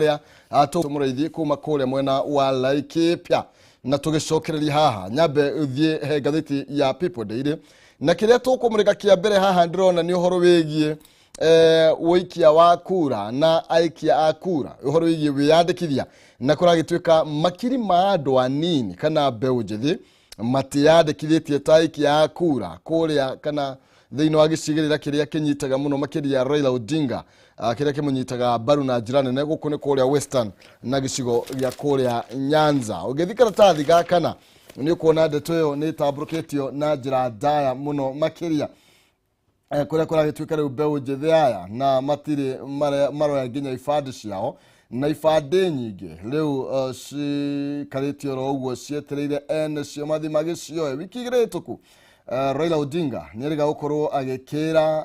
Ũrĩa tũmũrĩithi kuma kũrĩa mwena wa Laikipia na tũgĩcokereria haha nyambe ũthiĩ he ngathĩti ya People Daily na kĩrĩa tũkũmũrĩka kĩa mbere haha ndĩrona nĩ ũhoro wĩgiĩ ũikia wa kura na aikia a kura, ũhoro wĩgiĩ wĩyandĩkithia, na kũragĩtuĩka makiri ma andũ anini kana mbeũ njĩthĩ matiyandĩkithĩtie ta aikia a kura kũrĩa kana thĩinĩ wa gĩcigĩrĩra kĩrĩa kĩnyitaga mũno makĩria Raila Odinga, kĩrĩa kĩmũnyitaga mbaru na njĩra nene gũkũ nĩ kũrĩa Western na gĩcigo gĩa kũrĩa Nyanza. Ũngĩthiĩ karatathi ga kana nĩ ũkuona ndeto ĩyo nĩ ĩtambũrũkĩtio na njĩra ndaya mũno makĩria, kũrĩa kũragĩtuĩka rĩu mbeũ njĩthĩ aya na matirĩ maroya nginya ibandĩ ciao, na ibandĩ nyingĩ rĩu cikarĩtio oro ũguo cietereire ene cio mathiĩ magĩcioe. Wiki 2 hĩtũku, Raila Odinga nĩ erĩga gũkorwo agĩkĩra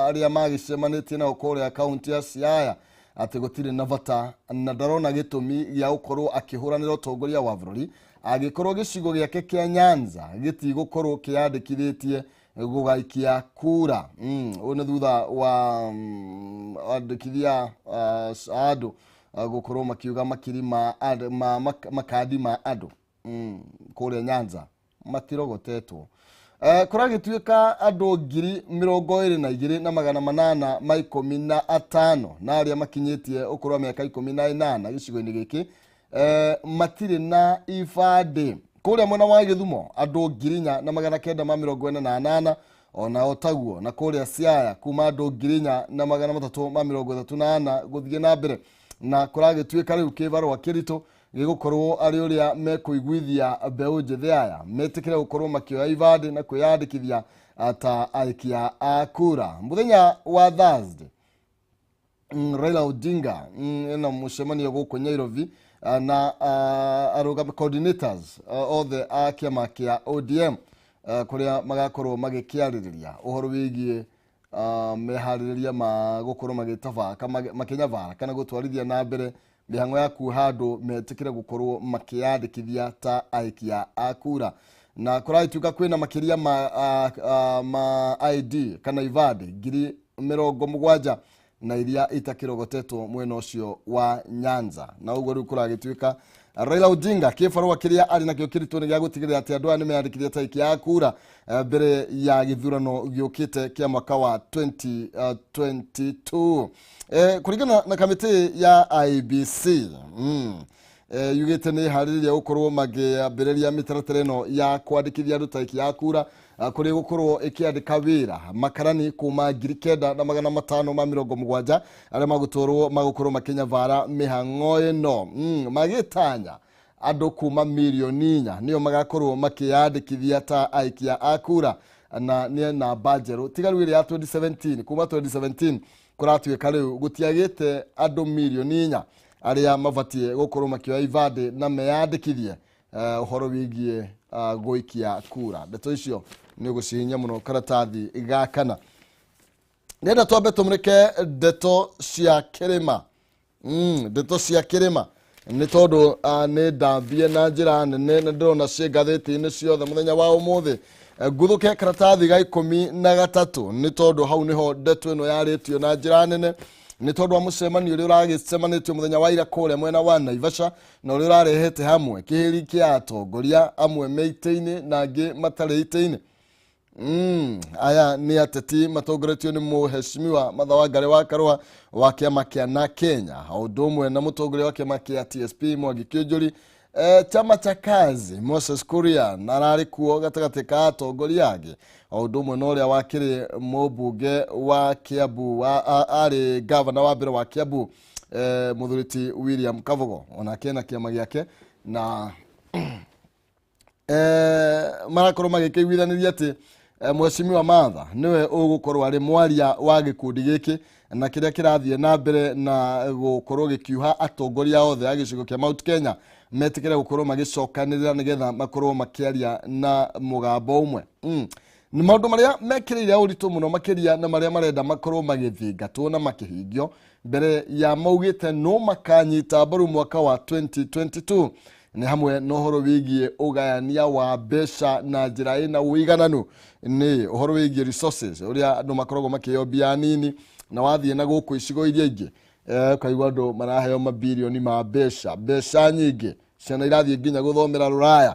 arĩa magĩcemanĩtie nao kũrĩa kaunti ya Siaya atĩ gũtirĩ na bata na ndarona gĩtũmi gĩa gũkorwo akĩhũranĩra ũtongoria wa bũrũri angĩkorwo gĩcigo gĩake kĩa Nyanza gĩtigũkorwo kĩyandĩkithĩtie gũgaikia kura. Ũyũ nĩ thutha wa andĩkithia andũ gũkorwo makiuga makiri ma ma makandi ma andũ kũrĩa Nyanza matirogotetwo. Kũragĩtuĩka andũ 22,815 na arĩa makinyĩtie ũkũrũ wa mĩaka 18 gĩcigo-inĩ gĩkĩ matirĩ na ibandĩ. Kũrĩa mwena wa Gĩthumo andũ 4,948 ona taguo, na kũrĩa Siaya kuma andũ 4,334 gũthiĩ na mbere, na kũragĩtuĩka rĩu kĩbarũa kĩritũ gĩgũkorwo arĩ ũrĩa mekũiguithia mbeũ njĩthĩ aya metĩkĩre gũkorwo makĩoya ibandĩ na kwĩyandĩkithia ta aikia a kura. Mũthenya wa Thursday, Raila Odinga ena mũcemanio gũkũ Nairobi na arũgami coordinators othe a kĩama kĩa ODM, kũrĩa magakorwo magĩkĩarĩrĩria ũhoro wĩgiĩ meharĩrĩria ma gũkorwo magĩtaba makĩnyabara kana gũtwarithia na mbere mĩhang'o ya kuoha andũ metĩkĩre gũkorwo makĩyandĩkithia ta aikia a kura. Na kũragĩtuĩka kwĩna makĩria ma ID kana ibandĩ 70,000 na iria itakĩrogotetwo mwena ũcio wa Nyanza. Na ũguo rĩu kũragĩtuĩka Raila Odinga kĩbarũa kĩrĩa arĩ nakĩo kĩritũ nĩ gĩa gũtigĩrĩra atĩ andũ aya nĩ meyandĩkithia ta aikia a kura mbere ya gĩthurano gĩũkĩte kĩa mwaka wa 2022. Kũringana na kamĩtĩ ya IEBC, yugĩte nĩ ĩharĩrĩria gũkorwo makĩambĩrĩria mĩtaratara ĩno ya kwandĩkithia andũ ta aikia a kura, kũrĩa gũkorwo ĩkĩandĩka wĩra makarani kuma 9,570 arĩa magũtwarwo magũkorwo makĩnyabara mĩhang'o ĩno, magĩtanya andũ kuma 4 million nĩo magakorwo makĩyandĩkithia ta aikia a kura, na nĩ namba njerũ tiga rĩu ĩrĩa ya 2017. Kuma 2017 kũratuĩka rĩu gũtiagĩte andũ 4 million arĩa mabatiĩ gũkorwo makĩoya ibandĩ na meyandĩkithie ũhoro wĩgiĩ gũikia kura. Ndeto icio nĩ ũgũcihinya mũno karatathi ga kana. Nĩenda twambe tũmũrĩke ndeto cia kĩrĩma, ndeto cia kĩrĩma nĩ tondũ nĩ ndambie na njĩra nene na ndĩrona ciĩ ngathĩti-inĩ ciothe mũthenya wa ũmũthĩ. Nguthũke karatathi ga 13 nĩ tondũ hau nĩho ndeto ĩno yarĩtio na njĩra nene, nĩ tondũ wa mũcemanio ũrĩa ũragĩcemanĩtio mũthenya wa ira kũrĩa mwena wa Naivasha na ũrĩa ũrarehete hamwe kĩhĩri kĩa atongoria amwe me itĩ-inĩ na angĩ matarĩ itĩ-inĩ. Aya nĩ ateti matongoretio nĩ mũheshimiwa Martha Wangari wa Karũa wa kĩama kĩa na Kenya, o ũndũ ũmwe na mũtongoria wa kĩama kĩa TSP Mwangi Kĩũnjũri, chama cha kazi Moses Kuria na ararĩ kuo gatagatĩ ka atongoria angĩ, o ũndũ ũmwe na ũrĩa wakĩrĩ mũmbunge wa Kiambu arĩ gavana wa mbere wa Kiambu, mũthuri ti William Kabogo, onake na kĩama gĩake, na marakorwo magĩkĩiguithanĩria atĩ mheshimiwa Martha nĩwe ũgũkorwo arĩ mwaria wa gĩkundi gĩkĩ na kĩrĩa kĩrathiĩ na mbere na gũkorwo gĩkiuha atongoria othe a gĩcigo kĩa Mount Kenya metĩkĩre gũkorwo magĩcokanĩrĩra nĩgetha makorwo makĩaria na mũgambo ũmwe. Nĩ maũndũ marĩa mekĩrĩire ũritũ mũno makĩria na marĩa marenda makorwo magĩthingatwo na makĩhingio mbere ya maugĩte no makanyita mbaru mwaka wa 2022 nĩ hamwe na ũhoro wĩgiĩ ũgayania wa mbeca na njĩra ĩna ũigananu, nĩ ũhoro wĩgiĩ resources, ũrĩa andũ makoragwo makĩombia nini na wathiĩ na gũkũ icigo iria ingĩ. Ũkaigua andũ maraheo mabirioni ma mbeca, mbeca nyingĩ, ciana irathiĩ nginya gũthomera rũraya,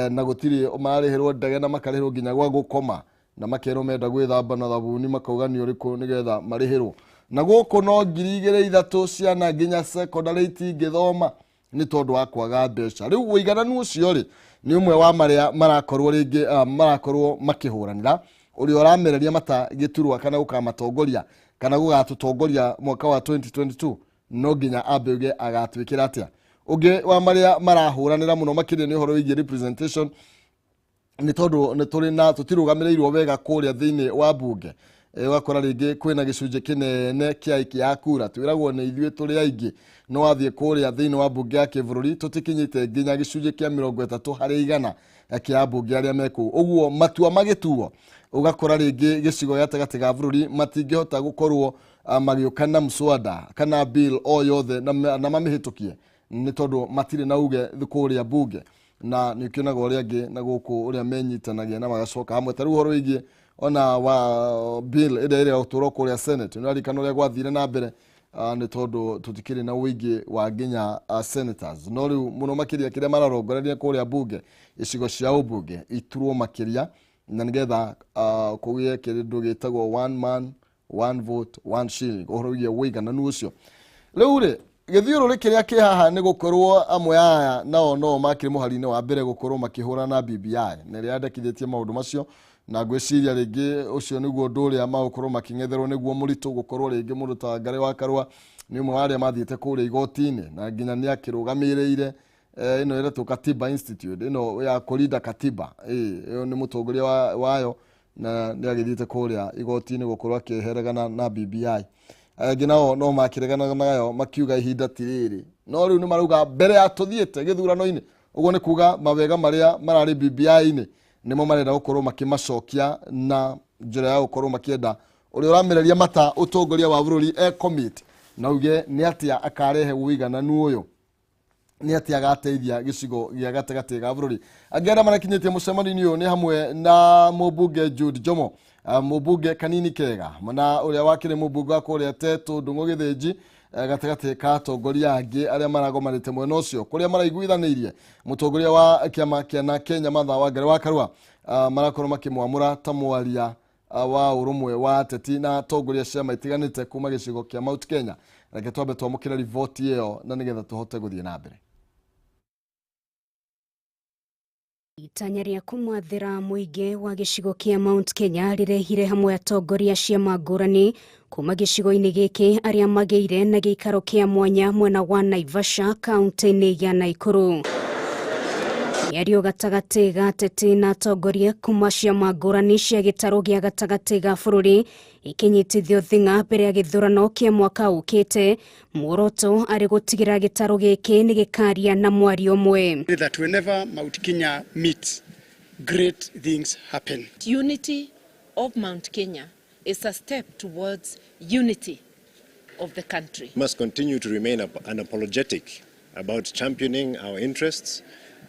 na gũtirĩ mararĩhĩrwo ndege na makarĩhĩrwo nginya gwa gũkoma, na makerwo menda gwĩthamba na thabuni makauga nĩ ũrĩkũ nĩgetha marĩhĩrwo. Na gũkũ no 2000 3 ciana nginya secondary itingĩthoma nĩ tondũ wa kwaga mbeca. Rĩu ũigananu ũcio rĩ nĩ ũmwe wa marĩa marakorwo rĩngĩ, marakorwo makĩhũranĩra ũrĩa ũramereria mata gĩturwa kana gũkamatongoria kana gũgatũtongoria mwaka wa 2022, no nginya ambe uge agatwĩkĩra atĩa. Ũngĩ wa marĩa marahũranĩra mũno makĩria nĩ ũhoro wĩgiĩ representation, nĩ tondũ nĩ tũrĩ na tũtirũgamĩrĩirwo wega kũrĩa thĩinĩ wa mbunge. Ũgakora rĩngĩ kwĩna gĩcunjĩ kĩnene kĩa aikia a kura, twĩragwo nĩ ithuĩ tũrĩ aingĩ, no wathiĩ kũrĩa thĩinĩ wa mbunge ya kĩbũrũri tũtikinyĩte nginya gĩcunjĩ kĩa 30% kĩa ambunge arĩa me kũu. Ũguo matua magĩtuo ũgakora rĩngĩ gĩcigo gatagatĩ ga bũrũri matingĩhota gũkorwo magĩũka na mswada kana bill o yothe na mamĩhĩtũkie nĩ tondũ matirĩ na uge kũrĩa mbunge. Na nĩ ũkĩonaga ũrĩa angĩ na gũkũ ũrĩa menyitanagia na magacoka hamwe. Ta rĩu ũhoro wĩgiĩ ona wa bill ĩrĩa ĩrĩa gũtwarwo kũrĩa Senate, nĩ ũraririkana ũrĩa gwathire na mbere, nĩ tondũ tũtikĩrĩ na ũingĩ wa nginya senators. No rĩu mũno makĩria kĩrĩa mararongoreria kũrĩa mbunge, icigo cia ũmbunge iturwo makĩria, na nĩgetha kũgĩe kĩndũ gĩtagwo one man one vote one shilling, ũhoro wĩgiĩ ũigananu ũcio. Rĩu rĩ gĩthiũrũrĩ kĩrĩa kĩ haha nĩ gũkorwo amwe aya nao no makĩrĩ mũhari-inĩ wa mbere gũkorwo makĩhũrana na BBI na ĩrĩa yandĩkithĩtie maũndũ macio, na ngwĩciria rĩngĩ ũcio nĩguo ũndũ ũrĩa magũkorwo makĩng'etherwo nĩguo mũritũ, gũkorwo rĩngĩ mũndũ ta Wangari wa Karũa nĩ ũmwe wa arĩa mathiĩte kũrĩa igoti-inĩ na nginya nĩ akĩrũgamĩrĩire ĩno ĩretwo Katiba Institute, ĩno ya kũrinda katiba, ĩyo nĩ mũtongoria wayo na nĩ agĩthiĩte kũrĩa igoti-inĩ gũkorwo akĩheregana na BBI. Angĩ nao no makĩreganaga nayo makiuga ihinda ti rĩrĩ, no rĩu nĩ marauga mbere ya tũthiĩte gĩthurano-inĩ. Ũguo nĩ kuga mawega marĩa mararĩ BBI-inĩ nĩmo marenda gũkorwo makĩmacokia na njĩra ya gũkorwo makĩenda ũrĩa ũramereria mata ũtongoria wa bũrũri e commit na uge nĩ atĩa akarehe ũigananu ũyũ, nĩ atĩa agateithia gĩcigo gĩa gatagatĩ ga bũrũri. Angĩ arĩa marakinyĩtie mũcemanio-inĩ ũyũ nĩ hamwe na mũmbunge Jude Jomo, mũmbunge Kanini Kega, na ũrĩa wakĩrĩ mũmbunge wa kũrĩa Tetu Ndung'u Gĩthĩnji, gatagatĩ ka atongoria angĩ arĩa maragomanĩte mwena ũcio kũrĩa maraiguithanĩirie mũtongoria wa kĩama kĩa na Kenya Martha Wangari wa Karũa, marakorwo makĩmwamũra ta mwaria wa ũrũmwe wa ateti na atongoria ciama itiganĩte kuma gĩcigo kĩa Mount Kenya. Reke twambe twamũkĩre riboti ĩyo na nĩgetha tũhote gũthiĩ na mbere. Itanya rĩa kũmathĩra mũingĩ wa gĩcigo kĩa Mount Kenya rĩrehire hamwe atongoria ciama ngũrani kuma gĩcigo-inĩ gĩkĩ arĩa magĩire na gĩikaro kĩa mwanya mwena wa Naivasha kaunti-inĩ ya Nakuru. Mĩario gatagatĩ ga ateti na atongoria kuma ciama ngũrani cia gĩtarũ gĩa gatagatĩ ga bũrũri ikinyitithio thing'a mbere ya gĩthurano kĩa mwaka ũkĩte, muoroto arĩ gũtigĩra gĩtarũ gĩkĩ nĩ gĩkaria na mwario ũmwe. That whenever Mount Kenya meets, great things happen. Unity of Mount Kenya is a step towards unity of the country. We must continue to remain unapologetic about championing our interests,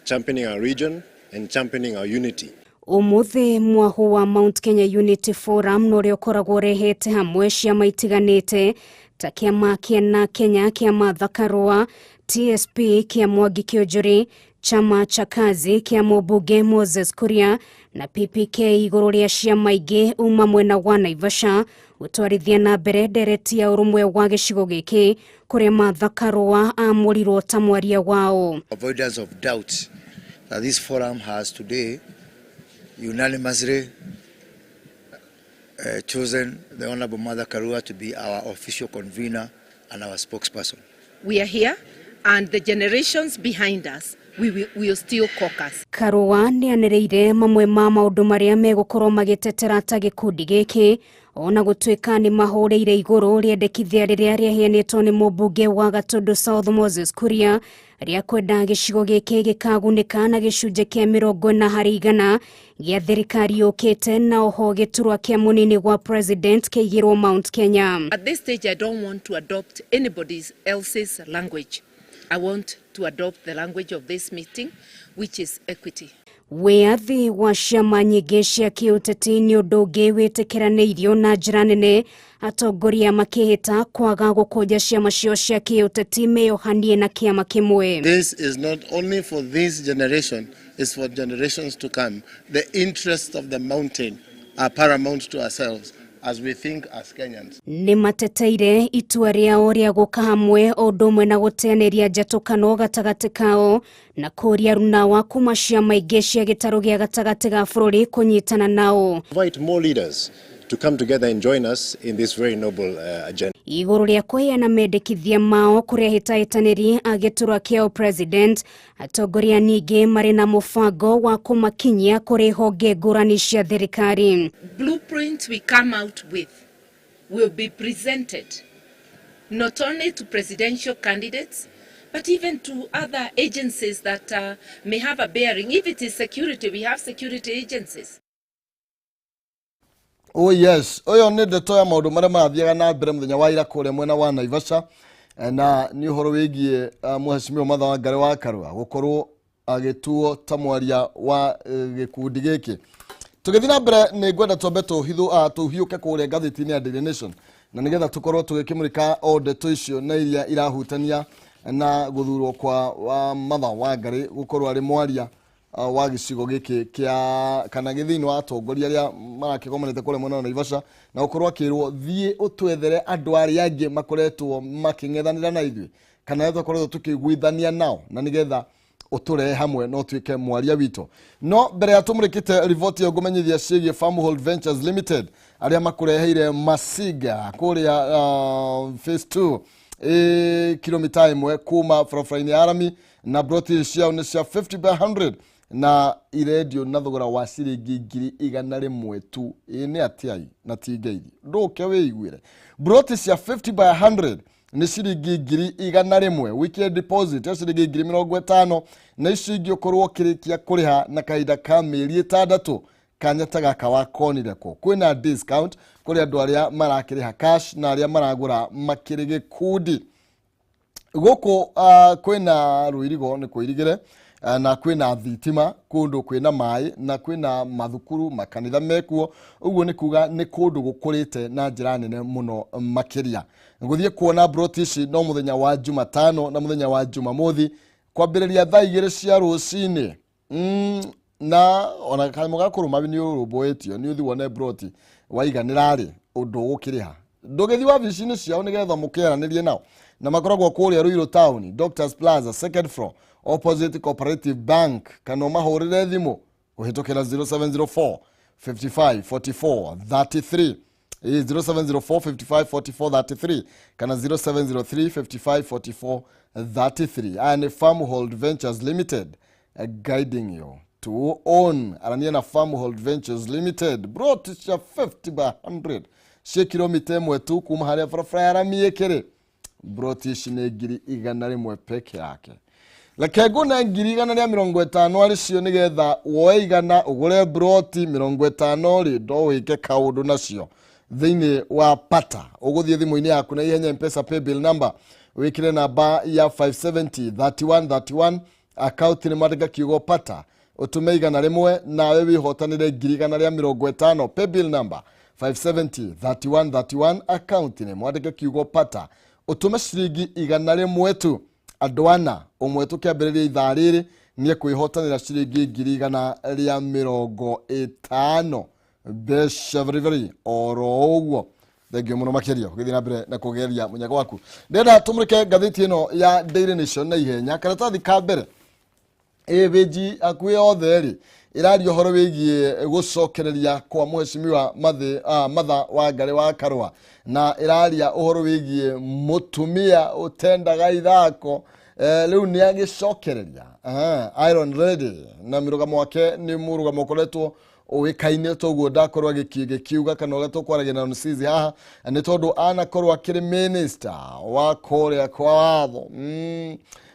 championing our region, and championing our unity. Umuthi mwahu wa Mount Kenya Unity Forum na ũrĩa ũkoragwo ũrehete hamwe ciama itiganĩte ta kĩama kĩa na Kenya kĩa Martha Karũa, TSP kĩa Mwangi Kĩonjũri, chama cha kazi kĩa mũmbunge Moses Kuria na PPK igũrũ rĩa ciama ingĩ uma mwena wa Naivasha gũtwarithia na mbere ndereti ya ũrũmwe wa gĩcigo gĩkĩ kũrĩa Martha Karũa amũrirwo ta mwaria wao. Avoidance of doubt that this forum has today unanimously chosen the Honorable Martha Karua to be our official convener and our spokesperson. We are here, and the generations behind us, we will still caucus. Karũa nĩanĩrĩire mamwe ma maũndũ marĩa megũkorwo magĩtetera ta gĩkundi gĩkĩ ona gũtuĩka nĩ mahũrĩire igũrũ rĩendekithia rĩrĩa rĩaheanĩtwo nĩ mũmbunge wa Gatundu South Moses Kuria rĩa kwenda gĩcigo gĩkĩ gĩkagunĩka na gĩcunjĩ kĩa 40% gĩa thirikari yũkĩte na oho gĩturwa kĩa mũnini wa president kĩigĩrwo Mount Kenya. At this stage, I don't want to adopt anybody else's language. I want to adopt the language of this meeting, which is equity. Wĩyathi wa ciama nyingĩ cia kĩũteti nĩ ũndũ ũngĩ wĩtĩkĩranĩirio na njĩra nene, atongoria makĩhĩta kwaga gũkũnja ciama cio cia kĩũteti meyohanie na kĩama kĩmwe. This is not only for this generation, it's for generations to come. The interests of the mountain are paramount to ourselves as we think as Kenyans. Nĩ mateteire itua rĩao rĩa gũka hamwe o ũndũ ũmwe na gũteanĩria njatũkano gatagatĩ kao na kũria runawa kuma ciama ingĩ cia gĩtarũ gĩa gatagatĩ ga bũrũri kũnyitana nao. Invite more leaders to come together and join us in this very noble agenda. Igũrũ rĩa kũheana mendekithia mao kũrĩa hĩtahĩtanĩri a gĩturwa kĩa president, atongoria ningĩ marĩ na mũbango wa kũmakinyia kũrĩ honge ngũrani cia thirikari. Blueprint we come out with will be presented not only to presidential candidates, but even to other agencies that may have a bearing. If it is security, we have security agencies. Oh yes, ũyũ nĩ ndeto ya maũndũ marĩa marathiaga na mbere mũthenya wa ira kũrĩa mwena wa Naivasha, na nĩ ũhoro wĩgiĩ Mheshimiwa Martha Wangari wa Karua gũkorwo agĩtuo ta mwaria wa gĩkundi gĩkĩ. Tũgĩthiĩ na mbere nĩ ngwenda twambe tũhiũke kũrĩa ngathĩti-inĩ ya Daily Nation na nĩgetha tũkorwo tũgĩkĩmũrĩka o ndeto icio na iria irahutania na gũthurwo kwa wa Martha Wangari gũkorwo arĩ mwaria wa gĩcigo gĩkĩ kĩa kana gĩthĩinĩ wa atongoria arĩa marakĩgomanĩte kũrĩa mwena wa Naivasha na gũkorwo akĩrwo thiĩ ũtwethere andũ arĩa angĩ makoretwo makĩng'ethanĩra na ithuĩ kana arĩa twakoretwo tũkĩiguithania nao na nĩgetha ũtũrehe hamwe no tuĩke mwaria witũ. No mbere ya tũmũrĩkĩte riboti ĩyo ngũmenyithia ciĩgiĩ Farmhold Ventures Limited arĩa makũreheire Masiga kũrĩa phase 2 kilomita 1 kuma barabara-inĩ ya Arami na broti ciao nĩ cia 50 by 100 na irendio na thogora wa ciringi 100,000 tu. Ĩ nĩ atĩa na ti ngeithi, ndũke wĩiguĩre. Broti cia 50 by 100 nĩ ciringi 100,000, weekend deposit ya ciringi 50,000 na icio ingĩ ũkorwo ũkĩrĩkia kũrĩha na kahinda ka mĩeri 6 kanya ta gaka wakonire kũ. Kwĩna discount kũrĩ andũ arĩa marakĩrĩha cash na arĩa maragũra makĩrĩ gĩkundi. Gũkũ kwĩna rũirigo nĩ kũirigĩre na kwĩna thitima kũndũ kwĩna maĩ na kwĩna mathukuru makanitha mekuo, ũguo nĩ kuga nĩ kũndũ gũkũrĩte na njĩra nene mũno makĩria. Ngũthiĩ kuona broti ici no mũthenya wa Jumatano na mũthenya wa Jumamothi kwambĩrĩria thaa 2 cia rũcinĩ. Na ona kanyamũ ga kũrũma nĩ ũrũmbũĩtio nĩ ũthiĩ wone broti waiganĩra rĩ ũndũ ũgũkĩrĩha. Ndũgĩthiĩ wabici-inĩ ciao nĩgetha mũkĩaranĩrie nao na makoragwo kũrĩa Ruiru Town, Doctors Plaza, second floor, opposite Cooperative Bank, kana ũmahũrĩre thimũ kũhĩtũkĩra 0704 55 44 33, 0704 55 44 33 kana 0703 55 44 33. Aya nĩ Farmhold Ventures Limited guiding you to own. Arania na Farmhold Ventures Limited broti cia 50 by 100 cia kilomita 1 tu kuma harĩa barabara ya rami ĩkĩrĩ. Broti ici nĩ 100,000 peke yake. Reke ngũne 150,000 arĩ cio nĩgetha woe 100 ũgũre broti 50 rĩ ndo wĩke kaũndũ nacio thĩinĩ wa pata. Ũgũthiĩ thimũ-inĩ yaku na ihenya M-Pesa paybill number wĩkĩre namba ya 570 31 31 account nĩ mwandĩka kiugo pata ũtũme 100 nawe wĩhotanĩre 150,000. Paybill number 570 31 31 account nĩ mwandĩke kiugo pata ũtũme ciringi 100 tu. Andũ ana ũmwe tũkĩambĩrĩria ithaa rĩrĩ nĩ ekwĩhotanĩra ciringi 150,000 mbeca very oro ũguo. Thengiũ mũno makĩria ũgĩthiĩ na mbere na kũgeria mũnyaka waku. Ndĩrenda tũmũrĩke ngathĩti ĩno ya Daily Nation na ihenya. Karatathi ka mbere ĩbĩnji hakuhĩ yothe rĩ ĩraria ũhoro wĩgiĩ gũcokereria kwa Mheshimiwa Martha Wangari wa Karua na ĩraria ũhoro wĩgiĩ mũtumia ũtendaga ithako rĩu nĩ agĩcokereria Iron Lady na mĩrũgamo wake nĩ mũrũgamo ũkoretwo ũĩkaine toguo ndakorwo agĩkiuga kana ũrĩa tũkwaragia na Nsizi haha nĩ tondũ anakorwo akĩrĩ minister wa kũrĩa kwa watho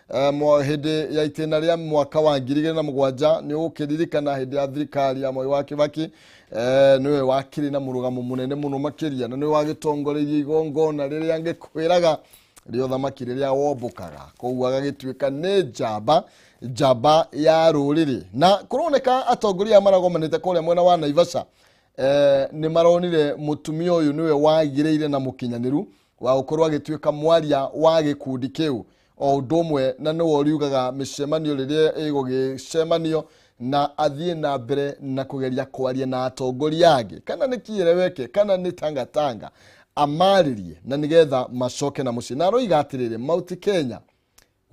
hĩndĩ ya itĩna rĩa mwaka wa 2007 nĩ ũgũkĩririkana hĩndĩ ya thirikari ya Moi wa Kibaki nĩwe wakĩrĩ na mũrũgamo mũnene mũno makĩria na nĩwe wagĩtongoreirie igongona rĩrĩa ngĩkwĩraga Rĩa ũthamaki rĩrĩa wombũkaga, koguo agagĩtuĩka nĩ njamba, njamba ya rũrĩrĩ. Na kũroneka atongoria aya maragomanĩte kũrĩa mwena wa Naivasha, nĩ maronire mũtumia ũyũ nĩwe wagĩrĩire na mũkinyanĩru wa gũkorwo agĩtuĩka mwaria wa gĩkundi kĩu, o ũndũ ũmwe na nĩwe ũriugaga mĩcemanio rĩrĩa ĩgũgĩcemanio, na athiĩ na mbere na kũgeria kwaria na atongoria angĩ, kana nĩ kĩereweke kana nĩ tangatanga, amarĩrie na nĩgetha macoke na mũciĩ. Na aroiga atĩrĩrĩ, Mount Kenya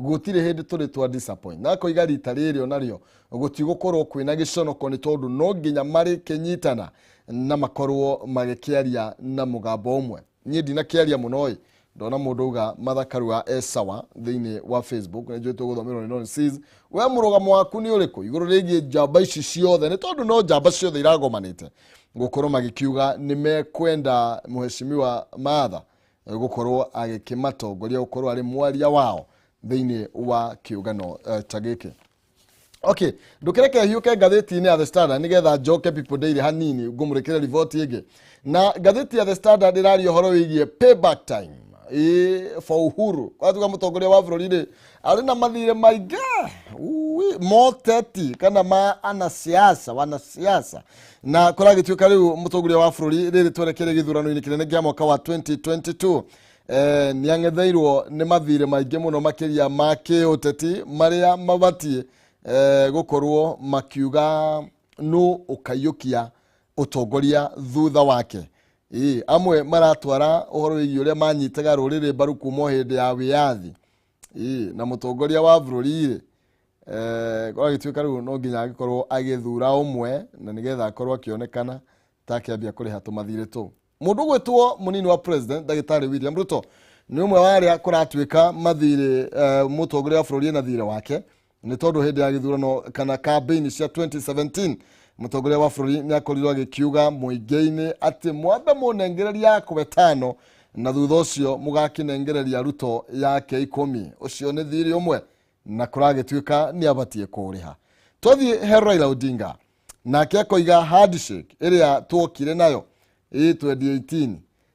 gũtirĩ hĩndĩ tũrĩ twa disappoint, na akoiga rita rĩrĩ onarĩo gũtigũkorwo kwĩna gĩconoko, nĩ tondũ no nginya marĩkĩnyitana na makorwo magĩkĩaria na mũgambo ũmwe. Niĩ ndinakĩaria mũno ĩ, ndona mũndũ auga Martha e sawa thĩinĩ wa Facebook, nĩ njũĩ tũgũthomerwo nĩ Ron Sis. We mũrũgamo waku nĩ ũrĩkũ igũrũ rĩgiĩ njamba ici ciothe? Nĩ tondũ no njamba ciothe iragomanĩte gũkorwo magĩkiuga nĩ mekwenda Mheshimiwa Martha gũkorwo agĩkĩmatongoria, gũkorwo arĩ mwaria wao thĩinĩ wa kĩũngano ta gĩkĩ. Okay, ndũkĩreke hiũke ngathĩti-inĩ ya The Standard nĩgetha njoke People Daily hanini ngũmũrĩkĩre riboti ĩngĩ. Na ngathĩti ya The Standard ĩraria ũhoro wĩgiĩ payback time for Uhuru. Kwatuga mũtongoria wa bũrũri rĩ arĩ na mathirĩ maingĩ moteti kana ma anasiasa, wanasiasa, na kũragĩtuĩka rĩu mũtongoria wa bũrũri rĩrĩ twerekeire gĩthurano-inĩ kĩnene kĩa mwaka wa 2022, nĩ ang'etheirwo nĩ mathirĩ maingĩ mũno makĩria ma kĩũteti marĩa mabatiĩ gũkorwo makiuga nũ ũkaiyũkia ũtongoria thutha wake. Ĩ, amwe maratwara ũhoro wĩgiĩ ũrĩa manyitaga rũrĩrĩ mbaru kuma o hĩndĩ ya wĩyathi. Ĩ, na mũtongoria wa bũrũri rĩ, gwagĩtuĩka rĩu no nginya angĩkorwo agĩthura ũmwe na nĩgetha akorwo akĩonekana ta akĩambia kũrĩha tũmathirĩ tũu. Mũndũ ũgwĩtwo mũnini wa president ndagĩtarĩ William Ruto nĩ ũmwe wa arĩa kũratuĩka mathirĩ, mũtongoria wa bũrũri ena thirĩ wake, nĩ tondũ hĩndĩ ya gĩthurano kana campaign cia 2017 mũtongoria wa bũrũri nĩ akorirwo agĩkiuga mũingĩ-inĩ atĩ mwambe mũnengereria yakwa 5 na thutha ũcio mũgakĩnengereria Ruto yake 10. Ũcio nĩ thirĩ ũmwe na kũragĩtuĩka nĩ abatiĩ kũũrĩha. Twathiĩ he Raila Odinga, nake akoiga handshake ĩrĩa tuokire nayo ĩ 2018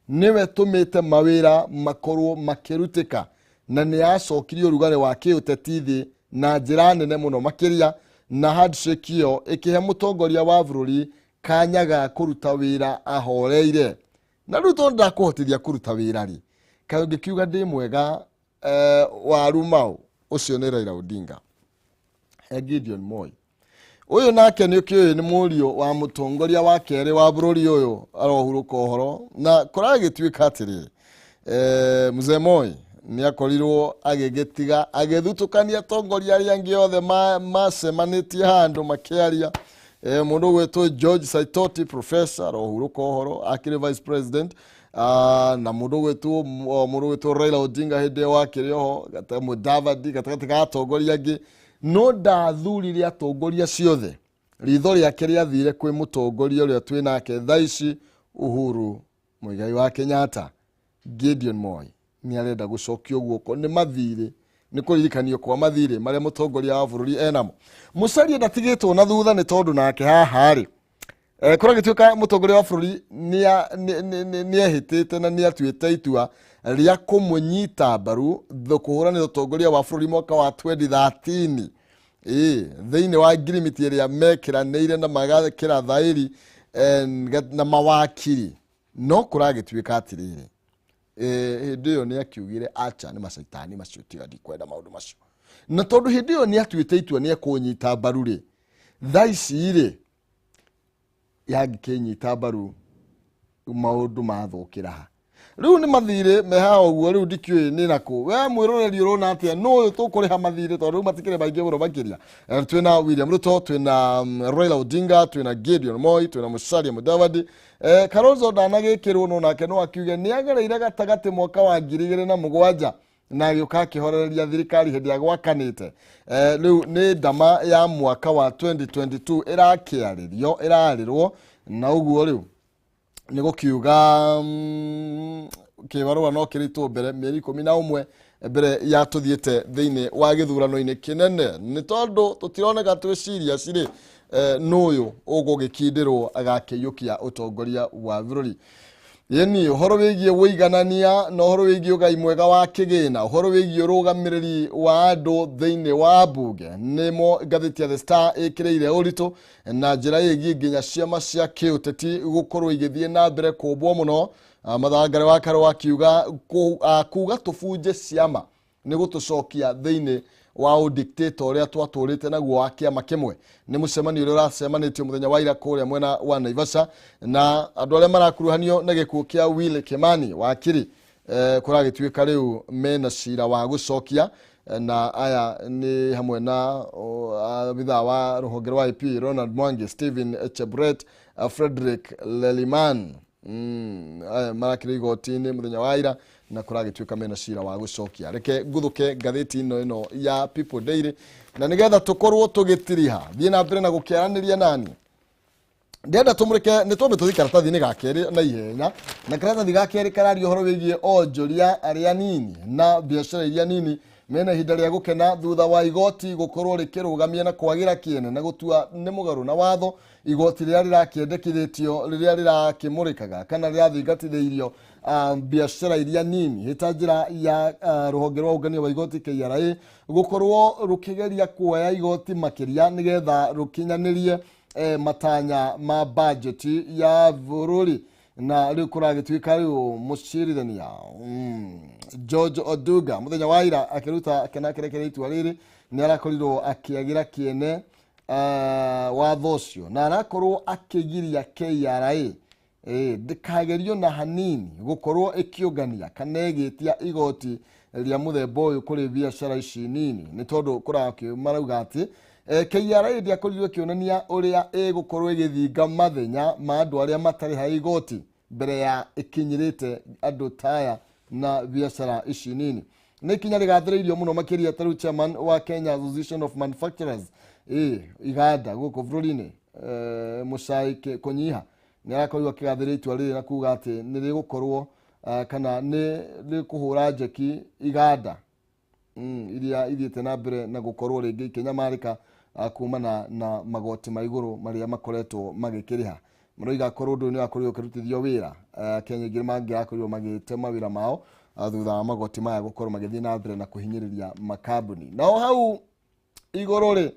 nĩwe tũmĩte mawĩra makorwo makĩrutĩka, na nĩ yacokirie ũrugarĩ wa kĩũteti thĩ na njĩra nene mũno makĩria, na handshake ĩyo ĩkĩhe mũtongoria wa bũrũri kanya ga kũruta wĩra ahoreire. Na rĩu tondũ ndakũhotithia kũruta wĩra rĩ, kaĩ ũngĩkiuga ndĩ mwega, waru mau? Ũcio nĩ Raila Odinga. He Gideon Moi, ũyũ nake nĩ ũkĩũĩ nĩ mũriũ wa mũtongoria wa kerĩ wa bũrũri ũyũ arohurũka ũhoro, na kũragĩtuĩka atĩrĩrĩ, mzee Moi nĩ akorirwo agĩgĩtiga agĩthutũkania atongoria arĩa angĩ othe macemanĩtie handũ makĩaria. Mũndũ ũgwĩtwo George Saitoti, professor, arohurũka ũhoro, akĩrĩ vice president, na mũndũ ũgwĩtwo Raila Odinga hĩndĩ ĩyo akĩrĩ oho, Mudavadi, gatagatĩ ga atongoria angĩ, no ndathurire atongoria ciothe. Ritho rĩake rĩathire kwĩ mũtongoria ũrĩa twĩ nake thaa ici, Uhuru Muigai wa Kenyatta. Gideon Moi nĩ arenda gũcokio guoko nĩ mathirĩ, nĩ kũririkanio kwa mathirĩ marĩa mũtongoria wa bũrũri enamo. Musalia ndatigĩtwo na thutha, nĩ tondũ nake haha rĩ, kũragĩtuĩka mũtongoria wa bũrũri nĩ ehĩtĩte na nĩ atuĩte itua rĩa kũmũnyita mbaru kũhũranĩra ũtongoria wa bũrũri mwaka wa 2013, ĩ thĩinĩ wa ngirimiti ĩrĩa mekĩranĩire na magekĩra thaĩri, na mawakiri. No kũragĩtuĩka atĩrĩrĩ, hĩndĩ ĩyo nĩ akiugire acha, nĩ macaitani macio, tiga ndikwenda maũndũ macio. Na tondũ hĩndĩ ĩyo nĩ atuĩte itua nĩ ekũnyita mbaru rĩ, thaa ici rĩ yangĩkĩnyita mbaru maũndũ mathũkĩra ha? Rĩu nĩ mathirĩ me haha ũguo, rĩu ndikĩũĩ nĩ nakũ. We mwĩroreri ũrona atĩa? Nũ ũyũ tũkũrĩha mathirĩ? Tondũ rĩu matikĩrĩ maingĩ mũno makĩria. Twĩna William Ruto, twĩna Raila Odinga, twĩna Gideon Moi, twĩna Musalia Mudavadi. Kalonzo ndanagĩkĩrwo, no nake no akiuge nĩ agereire gatagatĩ mwaka wa 2007 na agĩũka akĩhorereria thirikari hĩndĩ ya gwakanĩte. Rĩu nĩ ndama ya mwaka wa 2022 ĩrakĩarĩrio, ĩrarĩrwo na ũguo rĩu nĩ gũkiuga kĩbarũa no kĩritwo mbere mĩeri 11 mbere ya tũthiĩte thĩinĩ wa gĩthurano-inĩ kĩnene, nĩ tondũ tũtironeka twĩ serious rĩ, nũ ũyũ ũgũgĩkindĩrwo agakĩiyũkia ũtongoria wa bũrũri. Yeni ũhoro wĩgiĩ wũiganania na ũhoro wĩgiĩ ũgai mwega wa kĩgĩna, ũhoro wĩgiĩ ũrũgamĩrĩri wa andũ thĩinĩ wa mbunge nĩmo ngathĩti ya The Star ĩkĩrĩire ũritũ na njĩra ĩgiĩ nginya ciama cia kĩũteti gũkorwo igĩthiĩ na mbere kũmbwo mũno. Mathangare wa Karũa akiuga kuga tũbunje ciama nĩ gũtũcokia thĩinĩ wa ũdictator ũrĩa twatũrĩte naguo wa kĩama kĩmwe. Nĩ mũcemanio ũrĩa ũracemanĩtio mũthenya wa ira kũrĩa mwena wa Naivasha, na andũ arĩa marakuruhanio na gĩkuũ kĩa Willy Kimani wakiri kũragĩtuĩka rĩu mena cira wa gũcokia, na aya nĩ hamwe na abithaa wa rũhonge rwa IP Ronald Mwangi, Stephen Chebret, Frederick Leliman. Aya marakĩrĩ igoti-inĩ mũthenya wa ira na kũragĩtuĩka mena cira wa gũcokia. Reke ngũthũke ngathĩti ĩno ya People Daily, na nĩgetha tũkorwo tũgĩtiriha thiĩ na mbere na gũkĩaranĩria nani. Ndĩrenda tũmũrĩke nĩ twambe tũthiĩ karatathi-inĩ ga kerĩ na ihenya, na karatathi ga kerĩ kararia ũhoro wĩgiĩ onjoria arĩa nini na biacara iria nini mena ihinda rĩa gũkena thutha wa igoti gũkorwo rĩkĩrũgamia na kwagĩra kĩene na gũtua nĩ mũgarũ na watho igoti rĩrĩa rĩrakĩendekithĩtio rĩrĩa rĩrakĩmũrĩkaga kana rĩrathingatithĩirio biacara iria nini hĩta njĩra ya rũhonge rwa ũngania wa igoti KRA gũkorwo rũkĩgeria kuoya igoti makĩria nĩgetha rũkinyanĩrie matanya ma bajeti ya bũrũri. Na rĩu kũragĩtuĩka rĩu mũcirithania George Oduga mũthenya wa ira akĩruta kana akĩrekereria itua rĩrĩ nĩ arakorirwo akĩagĩra kĩene watho ũcio na arakorwo akĩgiria KRA ndĩkagerio na hanini gũkorwo ĩkĩũngania kana ĩgĩtia igoti rĩa mũthemba ũyũ kũrĩ biacara ici nini, nĩ tondũ kũrakĩ marauga atĩ KRA ndĩakorirwo ĩkĩonania ũrĩa ĩgũkorwo ĩgĩthinga mathenya ma andũ arĩa matarĩha igoti mbere ya ĩkinyĩrĩte andũ taya na biacara ici nini. Nĩ ikinya rĩgathĩrĩirio mũno makĩria ta rĩu chairman wa Kenya Association of Manufacturers iganda gũkũ bũrũri-inĩ Mũcai Kũnyiha nĩ arakorirwo akĩgathĩrĩria itua rĩrĩ na kuga atĩ nĩ rĩgũkorwo kana nĩ rĩkũhũra njeki iganda iria ithiĩte na mbere na gũkorwo rĩngĩ ikĩnyamarĩka kumana na magoti ma igũrũ marĩa makoretwo magĩkĩrĩha. Maroiga korwo ũndũ ũyũ nĩ wakorirwo ũkĩrutithio wĩra, Kenya aingĩ mangĩrakorirwo magĩte mawĩra mao thutha wa magoti maya gũkorwo magĩthiĩ na mbere na kũhinyĩrĩria makambuni. Nao hau igũrũ rĩ,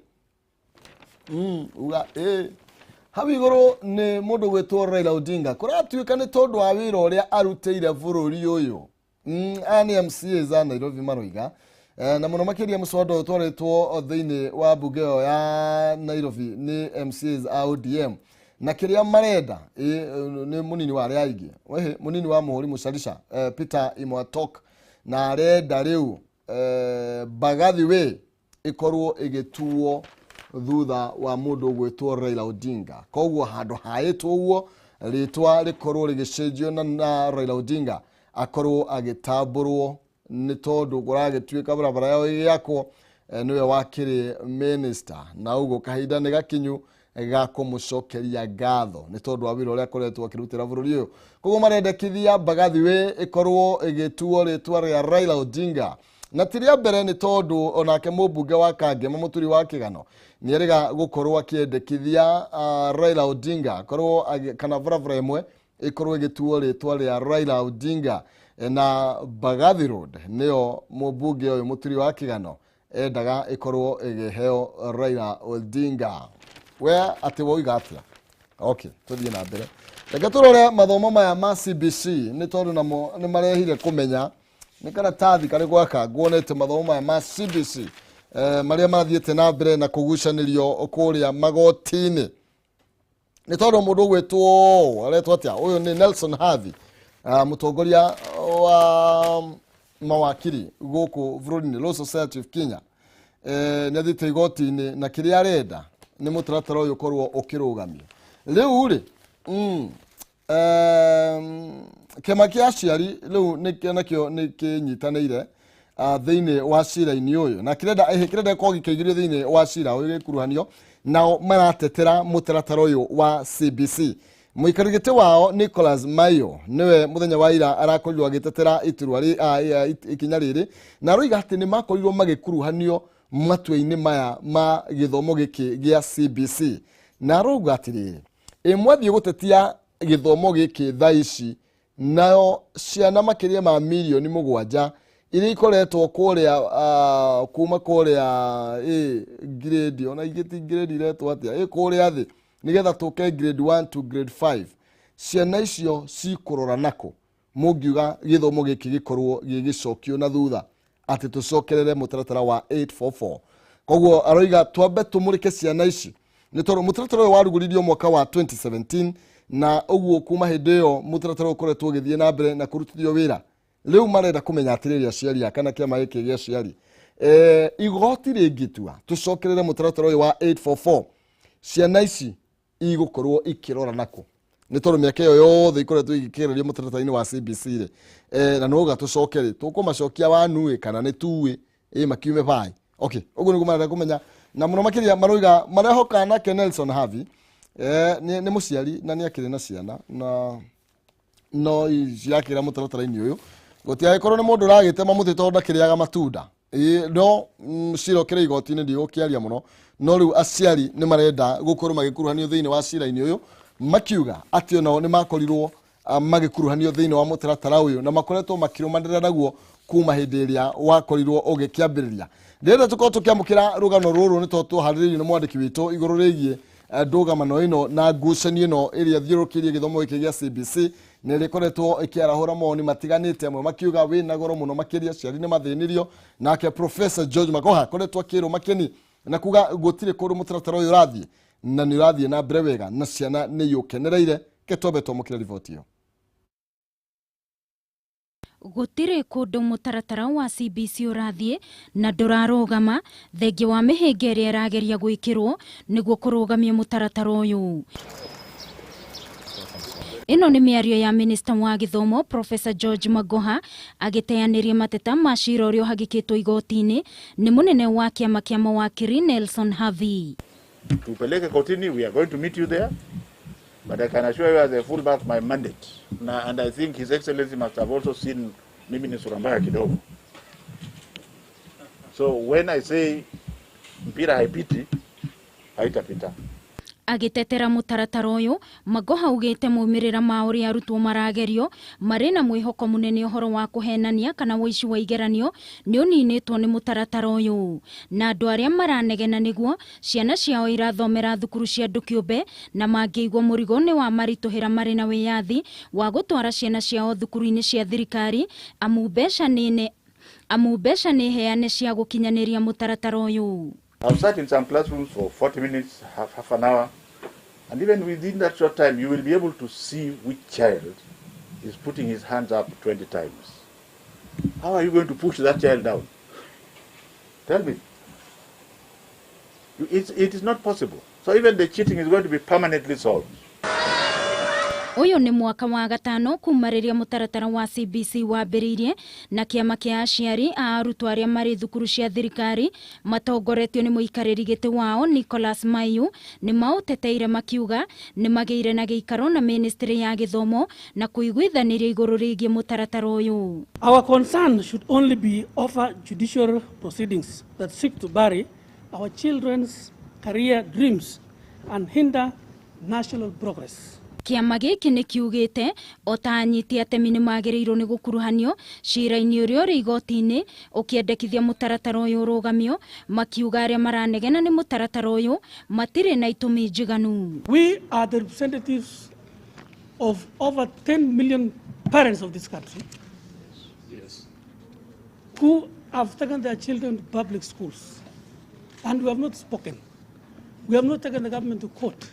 uga hau igũrũ nĩ mũndũ gwĩtwo Raila Odinga kũratuĩka nĩ tondũ wa wĩra ũrĩa arutĩire bũrũri ũyũ. Aya nĩ MCAs a Nairobi maroiga na mũno makĩria mũswada ũyũ ũtwarĩtwo thĩinĩ wa mbunge ĩyo ya Nairobi nĩ MCAs a ODM, na kĩrĩa marenda nĩ mũnini wa arĩa aingĩ, mũnini wa mũhũri mũcarica Peter Imwatok, na arenda rĩu Mbagathi Way ĩkorwo ĩgĩtuo thutha wa mũndũ ũgwĩtwo Raila Odinga. Koguo handũ haĩtwo ũguo rĩtwa rĩkorwo rĩgĩcenjio na Raila Odinga akorwo agĩtambũrwo nĩ tondũ kũragĩtuĩka barabara yao ĩgĩakwo nĩwe wakĩrĩ minister, na ũguo kahinda nĩ gakinyu ga kũmũcokeria ngatho nĩ tondũ wa wĩra ũrĩa akoretwo akĩrutĩra bũrũri ũyũ. Koguo marendekithia Mbagathi Way ĩkorwo ĩgĩtuo rĩtwa rĩa Raila Odinga, na ti rĩa mbere nĩ tondũ onake mũmbunge wa Kangema Mũturi wa Kĩgano nĩ erĩga gũkorwo akĩendekithia Raila Odinga akorwo kana barabara ĩmwe ĩkorwo ĩgĩtuo rĩtwa rĩa Raila Odinga, na Mbagathi Road nĩyo mũmbunge ũyũ Mũturi wa Kĩgano endaga ĩkorwo ĩgĩheo Raila Odinga. We atĩ woiga atĩa? Okay, tũthiĩ na mbere. Reke tũrore mathomo maya ma CBC nĩ tondũ namo nĩ marehire kũmenya nĩ karatathi karĩ gwaka nguonete mathomo maya ma CBC marĩa marathiĩte na mbere na kũgucanĩrio kũrĩa magoti-inĩ. Nĩ tondũ mũndũ ũgwĩtwo aretwo atĩa, ũyũ nĩ Nelson Havi, mũtongoria wa mawakiri gũkũ bũrũri-inĩ, Law Society of Kenya, nĩ athiĩte igoti-inĩ na kĩrĩa arenda nĩ mũtaratara ũyũ ũkorwo ũkĩrũgamio. Rĩu rĩ, kĩama kĩa aciari rĩu nakĩo nĩ kĩnyitanĩire thĩinĩ wa cira-inĩ ũyũ na kĩrenda kĩrenda gĩkorwo gĩkĩingĩrio thĩinĩ wa cira ũyũ gĩkuruhanio, nao maratetera mũtaratara ũyũ wa CBC. Mũikarĩri gĩtĩ wao Nicholas Mayo nĩwe mũthenya wa ira arakorirwo agĩtetera iturwa ikinya rĩrĩ, na aroiga atĩ nĩ makorirwo magĩkuruhanio matua-inĩ maya ma gĩthomo gĩkĩ gĩa CBC, na arauga atĩrĩrĩ, ĩ mwathiĩ gũtetia gĩthomo gĩkĩ thaa ici Nayo ciana makĩria ma mirioni 7 iria ikoretwo kũrĩa kuma kũrĩa grade ona ingĩ ti grade iretwo atĩa kũrĩa thĩ nĩgetha tũke grade 1 to grade 5 ciana icio cikũrora nako mũngiuga gĩthomo gĩkĩ gĩkorwo gĩgĩcokio na thutha atĩ tũcokerere mũtaratara wa 844. Koguo aroiga twambe tũmũrĩke ciana ici nĩ tondũ mũtaratara ũyũ warugũririo mwaka wa 2017 na ũguo kuma hĩndĩ ĩyo mũtaratara ũkoretwo ũgĩthiĩ na mbere na kũrutithio wĩra. Rĩu marenda kũmenya atĩrĩrĩ aciari aya kana kĩama gĩkĩ gĩa aciari igoti rĩngĩtua tũcokerere mũtaratara ũyũ wa 844 ciana ici igũkorwo ikĩrora nako nĩ tondũ mĩaka ĩyo yothe ikoretwo igĩkĩgererio mũtaratara-inĩ wa CBC rĩ na nĩwauga tũcoke rĩ tũkũmacokia wanu kana nĩ tuĩ makiume bai. Okay, ũguo nĩguo marenda kũmenya na mũno makĩria maroiga marehoka nake Nelson Havi nĩ mũciari na nĩ akĩrĩ na ciana na no ciakĩra mũtaratara-inĩ ũyũ gũtiagĩkorwo nĩ mũndũ ũragĩtema mũtĩ tondũ ndakĩrĩaga matunda no cira ũkĩrĩ igoti-inĩ ndigũkĩaria mũno no rĩu aciari nĩ marenda gũkorwo magĩkuruhanio thĩinĩ wa cira-inĩ ũyũ makiuga atĩ onao nĩ makorirwo magĩkuruhanio thĩinĩ wa mũtaratara ũyũ na makoretwo makĩrũmanĩrĩra naguo kuma hĩndĩ ĩrĩa wakorirwo ũgĩkĩambĩrĩria. Ndĩrenda tũkorwo tũkĩamũkĩra rũgano rũrũ nĩ tondũ tũharĩrĩirio nĩ mwandĩki witũ igũrũ rĩgiĩ ndũgamano ĩno na ngucanio ĩno ĩrĩa thiũrũrũkĩirie gĩthomo gĩkĩ gĩa CBC na ĩrĩa ĩkoretwo ĩkĩarahũra mawoni matiganĩte amwe makiuga wĩna goro mũno makĩria aciari nĩ mathĩnirio. Nake Professor George Magoha akoretwo akĩrwo makeni na kuga gũtirĩ kũndũ mũtaratara ũyũ ũrathiĩ na nĩ ũrathiĩ na mbere wega na ciana nĩ iũkenereire. Ke twambe twamũkĩre riboti ĩyo. Gũtirĩ kũndũ mũtaratara wa CBC ũrathiĩ na ndũrarũgama thengia wa mĩhĩnga ĩrĩa ĩrageria gwĩkĩrwo nĩguo kũrũgamia mũtaratara ũyũ. Ĩno nĩ mĩario ya minista wa gĩthomo Professor George Magoha agĩteanĩria mateta ma cira ũrĩa ũhagĩkĩtwo igoti-inĩ nĩ mũnene wa kĩama kĩa mawakiri Nelson Havi. Tupeleke kotini, we are going to meet you there. But I can assure you as a fullback my mandate. Na, and I think His Excellency must have also seen mimi ni sura mbaya kidogo. So when I say mpira haipiti, haitapita. Agĩtetera mũtaratara ũyũ Magoha augĩte maumĩrĩra ma ũrĩa arutwo maragerio marĩ na mwĩhoko mũnene ũhoro wa kũhenania kana ũici wa igeranio nĩ ũninĩtwo nĩ mũtaratara ũyũ na andũ arĩa maranegena nĩguo ciana ciao irathomera thukuru cia andũ kĩũmbe na mangĩigua mũrigo nĩ wa maritũhĩra marĩ na wĩyathi wa gũtwara ciana ciao thukuru-inĩ cia thirikari amu mbeca nĩ heane cia gũkinyanĩria mũtaratara ũyũ. I've sat in some classrooms for 40 minutes, half an hour, and even within that short time, you will be able to see which child is putting his hands up 20 times. How are you going to push that child down? Tell me. It is not possible. So even the cheating is going to be permanently solved. Ũyũ nĩ mwaka wa gatano kuma rĩrĩa mũtaratara wa CBC wambĩrĩirie na kĩama kĩa aciari a arutwo arĩa marĩ thukuru cia thirikari matongoretio nĩ mũikarĩri gĩtĩ wao Nicholas Mayu nĩ maũteteire makiuga nĩ magĩire na gĩikaro na ministry ya gĩthomo na kũiguithanĩria igũrũ rĩgiĩ mũtaratara ũyũ. Our concern should only be over judicial proceedings that seek to bury our children's career dreams and hinder national progress. Kĩama gĩkĩ nĩ kiugĩte o ta anyiti atemi nĩ magĩrĩirwo nĩ gũkuruhanio cira-inĩ ũrĩa ũrĩ igoti-inĩ ũkĩendekithia mũtaratara ũyũ ũrũgamio makiuga arĩa maranegena nĩ mũtaratara ũyũ matirĩ na itũmi njiganu. We are the representatives of over 10 million parents of this country. Yes. Who have taken their children to public schools, and we have not spoken. We have not taken the government to court.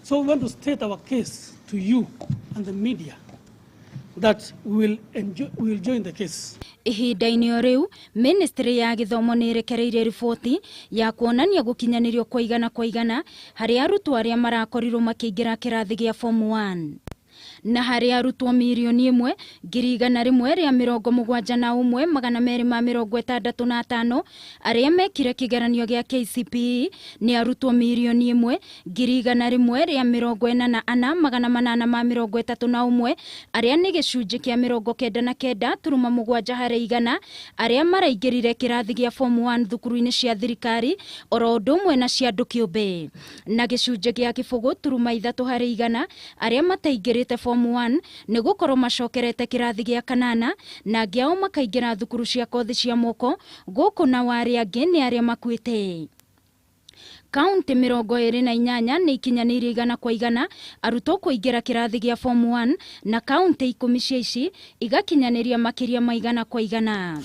So we want to state our case to you and the media that we will join the case. Ihinda-inĩ o rĩu ministry ya gĩthomo nĩ ĩrekereirie riboti ya kuonania gũkinyanĩrio kwa igana kwa igana harĩ arutwo arĩa marakorirwo makĩingĩra kĩrathi gĩa form 1 na harĩ arutwo 1,171,265 arĩa mekire kĩgeranio gĩa KCPE nĩ arutwo 1,144,831 arĩa nĩ gĩcunjĩ kĩa 99.7 harĩ igana arĩa maraingĩrire kĩrathi gĩa form 1 thukuru-inĩ cia thirikari oro ũndũ ũmwe na cia andũ kĩũmbe na gĩcunjĩ gĩa 0.3 harĩ igana arĩa mataingĩrĩte form form 1 nĩ gũkorwo macokerete kĩrathi gĩa kanana na angĩ ao makaingĩra thukuru cia kothi cia moko gũkũ na arĩa angĩ nĩ arĩa makuĩte. Kaunti 28 nĩ ikinyanĩirie 100 kwa 100 arutwo kũingĩra kĩrathi gĩa form 1 na kaunti 10 cia ici igakinyanĩria makĩria ma 100 kwa 100.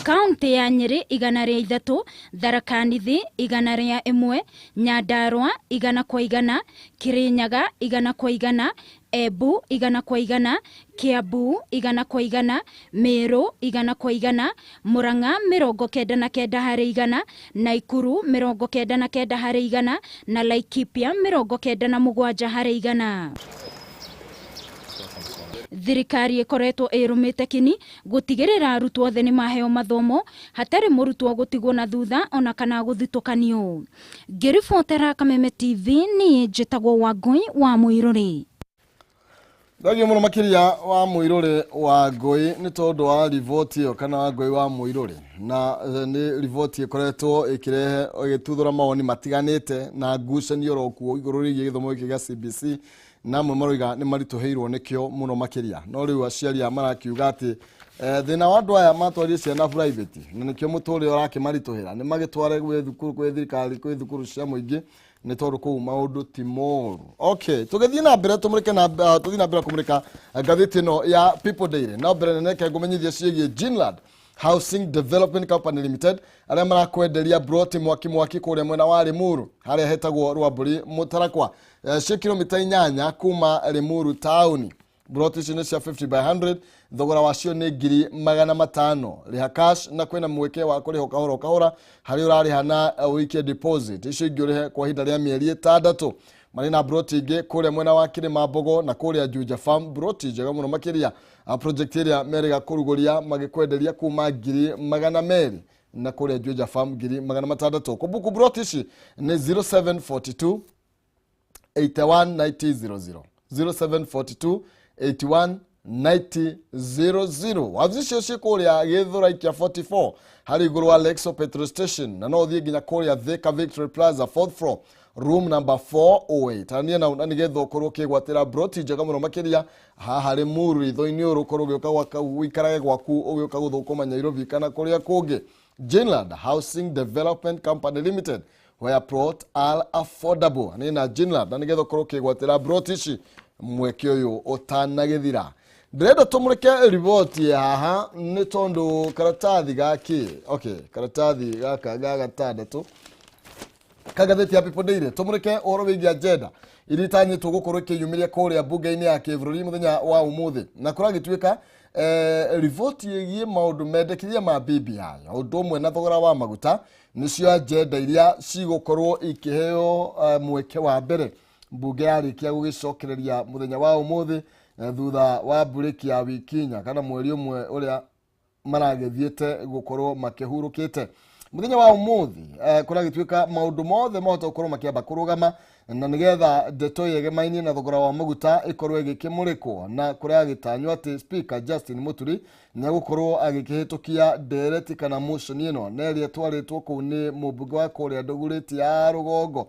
Kaunti ya Nyeri 103, Tharaka Nithi 101, Nyandarua 100 kwa 100, Kirinyaga 100 kwa 100, Embu 100 kwa 100, Kiambu 100 kwa 100, Meru 100 kwa 100, Murang'a 99 harĩ 100, Naikuru 99 harĩ 100 na Laikipia 97 harĩ 100. Thirikari ĩkoretwo ĩrũmĩte kini gũtigĩrĩra arutwo othe nĩ maheo mathomo hatarĩ mũrutwo gũtigwo na thutha ona kana gũthitũkanio. Ngĩribotera Kameme TV niĩ njĩtagwo Wangũi wa Mũirũrĩ. Thengio mũno makĩria wa Mũirũrĩ wa Ngũi nĩ tondũ wa riboti ĩyo kana wa Ngũi wa Mũirũrĩ, na nĩ riboti ĩkoretwo ĩkĩrehe ĩgĩtuthũra mawoni matiganĩte na ngucanio oro kuo igũrũ rĩgiĩ gĩthomo gĩkĩ gĩa CBC, na amwe maroiga nĩ maritũhĩirwo nĩkĩo mũno makĩria. No rĩu aciari aya marakiuga atĩ thĩna wa andũ aya matwarire ciana private na nĩkĩo mũtũrĩre ũrakĩmaritũhĩra, nĩ magĩtware gwĩ thukuru gwĩ thirikari kwĩ thukuru cia mũingĩ nĩ tondũ kũu maũndũ ti moru. Okay, tũgĩthiĩ na mbere tũmũrĩke na tũthiĩ na mbere kũmũrĩka ngathĩti ĩno ya People Daily. No mbere nene reke ngũmenyithie ciĩgiĩ Ginland Housing Development Company Limited arĩa marakwenderia broti mwaki mwaki kũrĩa mwena wa Limuru harĩa hetagwo Rwambũri Mũtarakwa, cia kilomita 8 kuma Limuru taũni. Broti icio nĩ cia 50 by 100, thogora wacio nĩ 500,000. Rĩha cash na kwĩna mweke wa kũrĩha kahora kahora harĩa ũrarĩha na ũikie deposit. Icio ingĩ ũrĩhe kwa ihinda rĩa mĩeri 6. Marĩ na broti ingĩ kũrĩa mwena wa Kĩrĩma Mbogo na kũrĩa Juja Farm, broti njega mũno makĩria. Project ĩrĩa merĩga kũrugũria magĩkwenderia kuma 200,000 na kũrĩa Juja Farm 600,000. Kũbuku broti ici nĩ 0742 81 90 00, 0742 81 90 00. Wabici icio ciĩ kũrĩa Gĩthũrai kĩa 44 harĩ igũrũ wa Lexo petrol station, na no ũthiĩ nginya kũrĩa Thika Victory Plaza 4th floor room number 408. Tania na nĩgetha ũkorwo ũkĩgwatĩra broti njega mũno makĩria haha Limuru ritho-inĩ ũrũ, ũkorwo ũgĩũka ũikarage gwaku ũgĩũka gũthũkũma Nairobi kana kũrĩa kũngĩ. Ginland Housing Development Company Limited, where plot are affordable. Nĩ na Ginland na nĩgetha ũkorwo ũkĩgwatĩra broti ici mweke ũyũ ũtanagĩthira. Ndĩrenda tũmũrĩke riboti haha nĩ tondũ karatathi gaki, okay, karatathi gaka ga gatandatũ ka ngathĩti ya People Daily tũmũrĩke ũhoro wĩgiĩ agenda iria itanyĩtwo gũkorwo ĩkĩyumĩria kũrĩa mbunge-inĩ ya kĩbũrũri mũthenya wa ũmũthĩ, na kũragĩtuĩka riboti ĩgiĩ maũndũ mendekithia ma BBI ũndũ ũmwe na thogora wa maguta nĩcio agenda iria cigũkorwo ikĩheo mweke wa mbere mbunge yarĩkia gũgĩcokereria mũthenya wa ũmũthĩ, thutha wa mburĩki ya wiki 4 kana mweri ũmwe ũrĩa maragĩthiĩte gũkorwo makĩhurũkĩte. Mũthenya wa ũmũthĩ kũragĩtuĩka maũndũ mothe mahota gũkorwo makĩamba kũrũgama na nĩgetha ndeto yegemainie na thogora wa maguta ĩkorwo ĩgĩkĩmũrĩkwo, na kũragĩtanywo atĩ Speaker Justin Muturi nĩ egũkorwo agĩkĩhĩtũkia ndereti kana motion ĩno na ĩrĩa ĩtwarĩtwo kũu nĩ mũmbunge wa kũrĩa Ndũgũrĩti ya rũgongo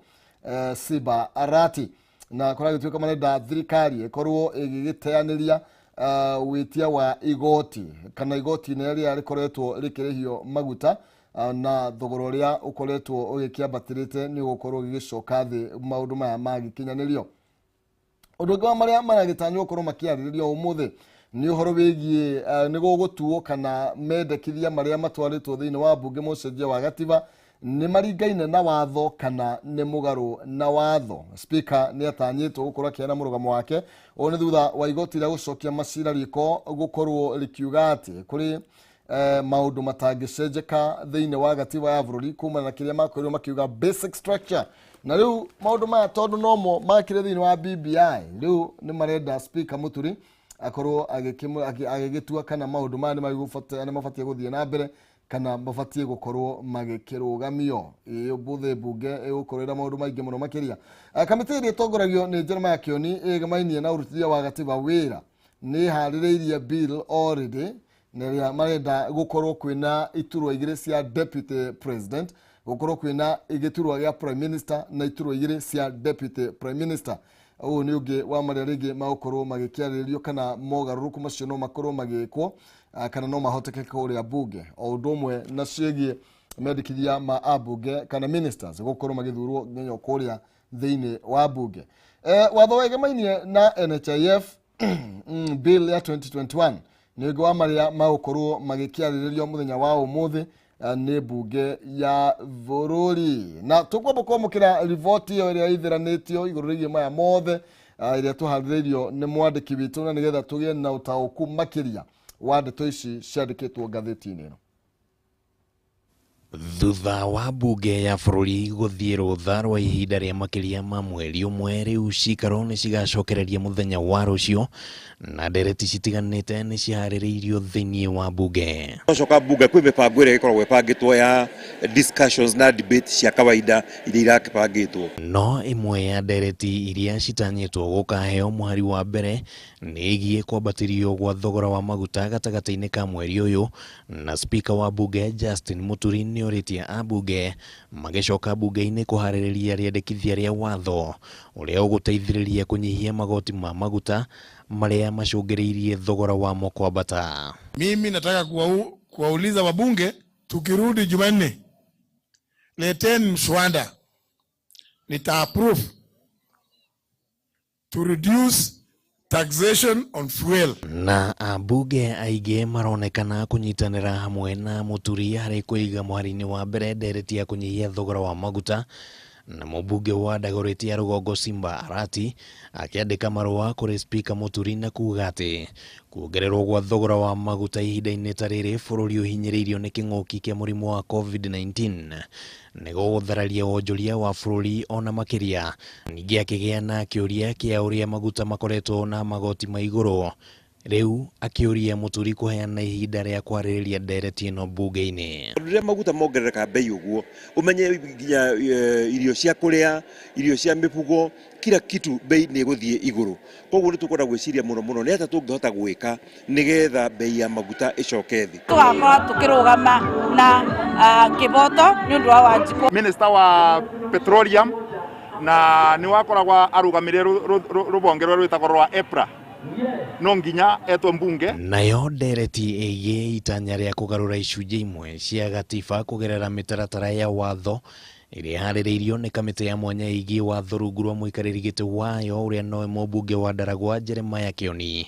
Simba Arati, na kũragĩtuĩka marenda thirikari ĩkorwo ĩgĩgĩteanĩria wĩtia wa igoti kana igoti inene rĩrĩa rĩkoretwo rĩkĩrĩhio maguta, na thogora ũrĩa ũkoretwo ũgĩkĩambatĩrĩte nĩ ũgũkorwo ũgĩgĩcoka thĩ maũndũ maya magĩkinyanĩrio. Ũndũ ũngĩ wa marĩa maragĩtanywo gũkorwo makĩarĩrĩrio ũmũthĩ nĩ ũhoro wĩgiĩ nĩ gũgũtuo kana mendekithia marĩa matwarĩtwo thĩinĩ wa mbunge mũcenjia wa gatiba nĩ maringaine na watho kana nĩ mũgarũ na watho. Speaker nĩ atanyĩtwo gũkorwo akĩheana mũrũgamo wake ũũ nĩ thutha wa igoti rĩa gũcokia macira riko gũkorwo rĩkiuga atĩ kũrĩ maũndũ matangĩcenjeka thĩinĩ wa gatiba ya bũrũri kumana na kĩrĩa makorirwo makiuga basic structure, na rĩu maũndũ maya tondũ nomo makĩrĩ thĩinĩ wa BBI rĩu nĩ marenda Speaker Muturi akorwo agĩgĩtua kana maũndũ maya nĩ mabatiĩ gũthiĩ na mbere kana mabatiĩ gũkorwo magĩkĩrũgamio. Ĩ mbunge ĩgũkorwo ĩna maũndũ maingĩ mũno makĩria. Kamĩtĩ ĩrĩa ĩtongoragio nĩ Jeremiah Kioni ĩgemainie na ũrutithia wa gatiba wĩra nĩ ĩharĩrĩirie bill already na ĩrĩa marenda gũkorwo kwĩna iturwa igĩrĩ cia deputy president, gũkorwo kwĩna gĩturwa gĩa prime minister na iturwa igĩrĩ cia deputy prime minister. Ũyũ nĩ ũngĩ wa marĩa rĩngĩ magũkorwo magĩkĩarĩrĩrio kana mogarũrũku macio no makorwo magĩkwo kana no mahoteke kũrĩa bunge, o ũndũ ũmwe na ciĩgiĩ mendekithia ma ambunge kana ministers gũkorwo magĩthurwo nginya kũrĩa thĩinĩ wa bunge. Watho wegemainie na NHIF bill ya 2021 nĩ ũngĩ wa marĩa magũkorwo magĩkĩarĩrĩrio mũthenya wa ũmũthĩ nĩ bunge ya bũrũri. Na tũkwamba kwamũkĩra riboti ĩyo ĩrĩa ĩtheranĩtio igũrũ rĩgiĩ maya mothe ĩrĩa tũharĩrĩirio nĩ mwandĩki witũ, na nĩgetha tũgĩe na ũtaũku makĩria wa ndeto ici ciandĩkĩtwo ngathĩti-inĩ ĩno. Thutha wa bunge ya bũrũri gũthiĩ rũtha rwa ihinda rĩa makĩria ma mweri ũmwe, rĩu cikaro nĩ cigacokereria mũthenya wa rũciũ na ndereti citiganĩte nĩ ciharĩrĩirio thĩinĩ wa bunge. Twacoka bunge kwĩ mĩbango ĩrĩa ĩkoragwo ĩbangĩtwo ya discussions na debate cia kawaida iria irakĩbangĩtwo. No ĩmwe ya ndereti iria citanyĩtwo gũkaheo mũhari wa mbere nĩ ĩgiĩ kwambatĩrio gwa thogora wa maguta gatagatĩ-inĩ ka mweri ũyũ, na spika wa bunge Justin Muturi nĩ orĩtie ambunge magĩcoka bunge-inĩ kũharĩrĩria rĩendekithia rĩa watho ũrĩa ũgũteithĩrĩria kũnyihia magoti ma maguta marĩa macũngĩrĩirie thogora wamo kwambata. Mimi nataka kuwauliza wabunge, tukirudi Jumanne, leteni mswada nita approve to reduce taxation on fuel. Na ambunge aingĩ maronekana kũnyitanĩra hamwe na Muturi harĩ kũiga mũhari-inĩ wa mbere ndereti ya kũnyihia thogora wa maguta, na mũmbunge wa Dagoretti ya Rũgongo Simba Arati akĩandĩka marũa kũrĩ spika Muturi na kuga atĩ kuongererwo gwa thogora wa maguta ihinda-inĩ ta rĩrĩ bũrũri ũhinyĩrĩirio nĩ kĩng'ũki kĩa mũrimũ wa COVID-19 nĩ gũgũthararia wonjoria wa bũrũri ona makĩria. Ningĩ akĩgĩa na kĩũria kĩa ũrĩa maguta makoretwo na magoti ma igũrũ, rĩu akĩũria Muturi kũheana ihinda rĩa kwarĩrĩria ndereti ĩno bunge-inĩ. Rĩrĩa maguta mongerereka bei ũguo, ũmenye nginya irio cia kũrĩa, irio cia mĩbugo, kila kitu bei nĩ ĩgũthiĩ igũrũ. Koguo nĩ tũkwenda gwĩciria mũno mũno nĩ atĩa tũngĩhota gwĩka nĩgetha bei ya maguta ĩcoke thĩ. Tũgakorwo tũkĩrũgama na kĩboto nĩ ũndũ wa Wanjikũ. Minister wa petroleum na nĩ wakoragwo arũgamĩrĩire rũbonge rũrĩa rwĩtagwo rwa EPRA, no nginya etwo mbunge. Nayo ndereti ĩgiĩ itanya rĩa kũgarũra icunjĩ imwe cia gatiba kũgerera mĩtaratara ya watho ĩrĩa ĩharĩrĩirio nĩ kamĩtĩ ya mwanya ĩgiĩ watho rungu rwa mũikarĩri gĩtĩ wayo ũrĩa nowe mũmbunge wa Ndaragwa Jeremiah Kĩoni,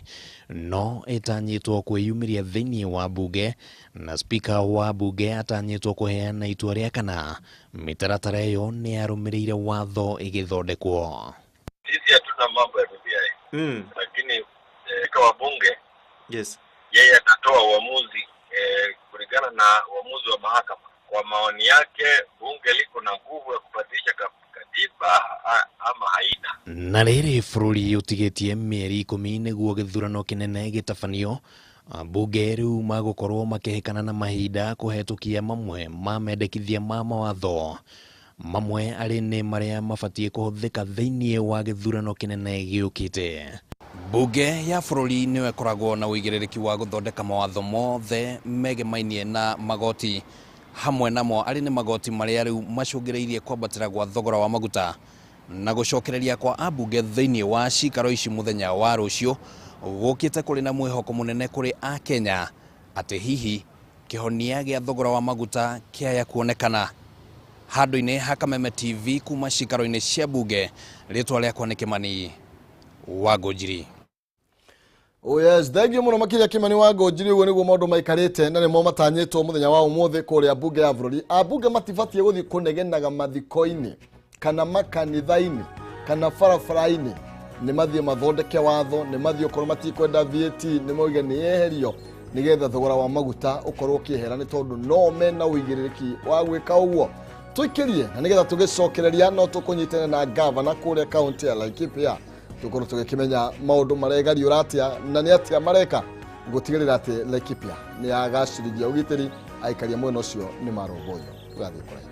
no ĩtanyĩtwo kwĩyumĩria thĩinĩ wa bunge, na spika wa bunge atanyĩtwo kũheana itua rĩa kana mĩtaratara ĩyo nĩ yarũmĩrĩire watho ĩgĩthondekwo. Sisi hatuna mambo ya BBI, lakini spika wa bunge, yes, yeye atatoa uamuzi kulingana na uamuzi wa mahakama. Kwa maoni yake bunge liko na nguvu ya kubadilisha katiba ama haina. Na rĩrĩ bũrũri ũtigĩtie mĩeri 10 nĩguo gĩthurano kĩnene gĩtabanio, ambunge rĩu magũkorwo makĩhĩkana na mahinda kũhetũkia mamwe ma mendekithia ma mawatho mamwe arĩ nĩ marĩa mabatiĩ kũhũthĩka thĩinĩ wa gĩthurano kĩnene gĩũkĩte. Bunge ya bũrũri nĩyo ĩkoragwo na ũigĩrĩrĩki wa gũthondeka mawatho mothe megemainie na magoti, hamwe namo arĩ nĩ magoti marĩa rĩu macũngĩrĩirie kwambatĩra gwa thogora wa maguta na gũcokereria kwa ambunge thĩinĩ wa cikaro ici mũthenya wa rũciũ gũkĩte kũrĩ na mwĩhoko mũnene kũrĩ Akenya atĩ hihi kĩhonia gĩa thogora wa maguta kĩaya kuonekana. Handũ-inĩ ha Kameme TV kuma cikaro-inĩ cia bunge, rĩtwa rĩakwa nĩ Kĩmani wa Ngũnjiri. Oh yes, thank you mũno makĩria Kĩmani wa Ngũnjiri. Ũguo nĩguo maũndũ maikarĩte na nĩmo matanyĩtwo mũthenya wa ũmũthĩ kũrĩa bunge ya bũrũri. Ambunge matibatiĩ gũthiĩ kũnegenaga mathiko-inĩ kana makanitha-inĩ kana barabara-inĩ, nĩ mathiĩ mathondeke watho, nĩ mathiĩ okorwo matikwenda VAT nĩ mauge nĩ yeherio nĩgetha thogora wa maguta ũkorwo ũkĩehera, nĩ tondũ no mena ũigĩrĩrĩki wa gwĩka ũguo. Tũikĩrie na nĩgetha tũgĩcokereria no tũkũnyitane na gavana kũrĩa kaunti ya Laikipia tũkorwo tũgĩkĩmenya maũndũ maregariũra atĩa na nĩ atĩa mareka gũtigĩrĩra atĩ Laikipia nĩ yagacĩrithia ũgitĩri, aikaria mwena ũcio nĩ marũmbũiyo. Tũgathiĩ kũraihu.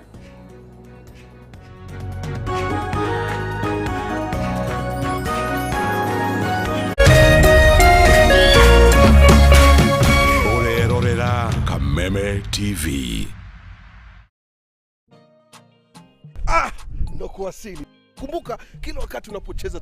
Ũrerorera Kameme TV. Ndo kuwasili. Kumbuka kila wakati unapocheza